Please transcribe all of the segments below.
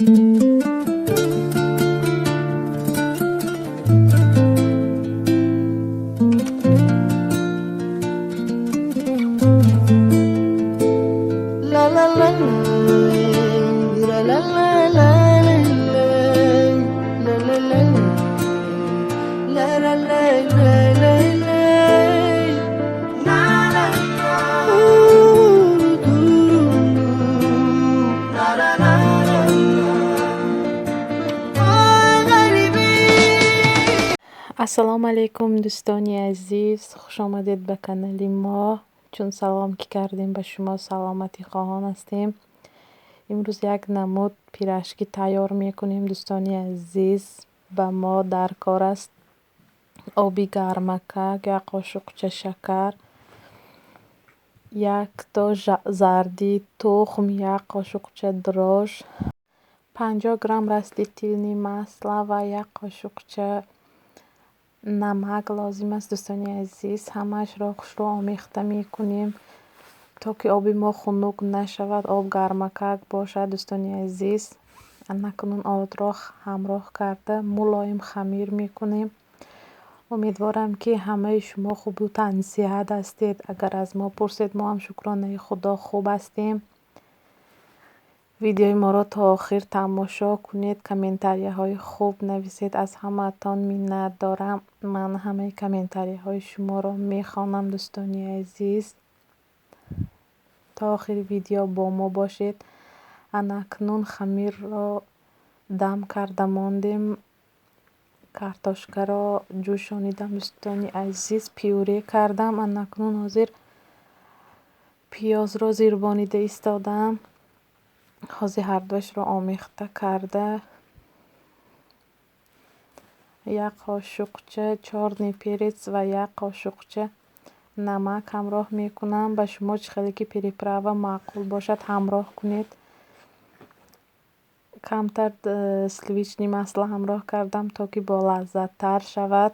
La la la la la la la la la la la la la la la la la Ассалому алайкум, дӯстони азиз, хушомадед ба канали мо. Чун салом ки кардем, ба шумо саломатӣ хоҳон ҳастем. Имрӯз як намуд пирожки тайёр мекунем, дӯстони азиз. Ба мо дар кор аст оби гармакак, як қошуқча шакар, якто зарди тухм, як қошуқча дрожж, 50 грамм растительный масло ва як қошуқча намак лозим аст, дӯстони азиз. Ҳамаашро хушрӯ омехта мекунем, то ки оби мо хунук нашавад, об гармакак бошад, дӯстони азиз. Анакунун ордро ҳамроҳ карда, мулоим хамир мекунем. Умедворам, ки ҳамаи шумо хубу тансиҳат ҳастед. Агар аз мо пурсед, мо ҳам, шукронаи Худо, хуб ҳастем. Видеои моро то охир тамошо кунед, комментарияҳои хуб нависед. Аз ҳамаатон миннат дорам. Ман ҳамаи комментарияҳои шуморо мехонам, дӯстони азиз. То охири видео бо мо бошед. Анакнун хамирро дам карда мондем, картошкаро ҷӯшонидам, дӯстони азиз, пюре кардам. Анакнун ҳозир пиёзро зирбонида истодаам. Ҳозир ҳардуашро омехта карда, як қошуқча чёрный перец ва як қошуқча намак ҳамроҳ мекунам. Ба шумо чӣ хеле ки приправа маъқул бошад, ҳамроҳ кунед. Камтар сливочный масло ҳамроҳ кардам, то ки болаззаттар шавад.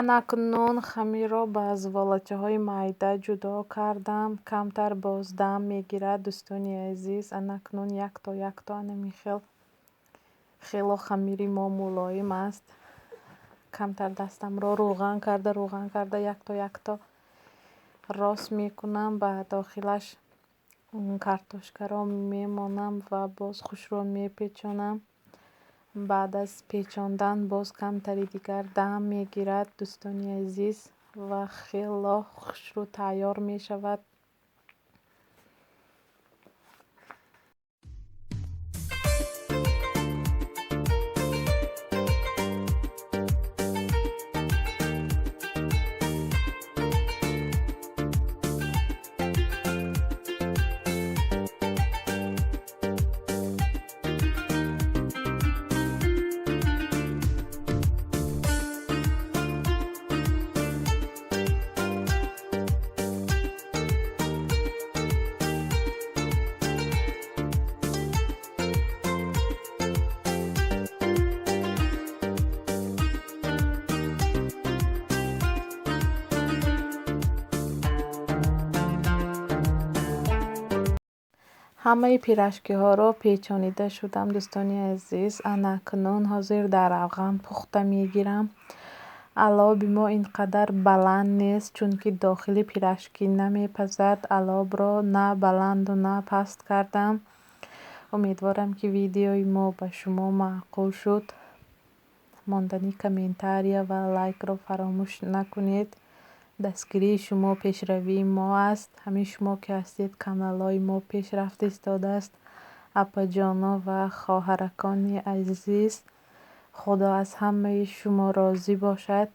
Анакнун хамирро ба зуволачаҳои майда ҷудо кардам. Камтар боздам мегирад, дӯстони азиз. Анакнун якто якто анами хел. Хело хамири мо мулоим аст. Камтар дастамро рӯған карда, якто якто рост мекунам. Ба дохилаш Картошкаро мемонам ва боз хушрӯ мепечонам. Баъд аз печондан боз камтари дигар дам мегирад, дӯстони азиз, ва хело хушрӯ тайёр мешавад. Ҳамаи пирожкиҳоро печонида шудам, дӯстони азиз. Ана акнун ҳозир дар равған пухта мегирам. Алоби мо ин қадар баланд нест, чунки дохили пирожки намепазад. Алобро на баланду на паст кардам. Умедворам, ки видеои мо ба шумо маъқул шуд. Мондани комментария ва лайкро фаромӯш накунед. Дастгирии шумо пешравии мо аст. Ҳамин шумо ки ҳастед, каналҳои мо пешрафта истодааст. Апаҷоно ва хоҳаракони азиз, Худо аз ҳамаи шумо розӣ бошад.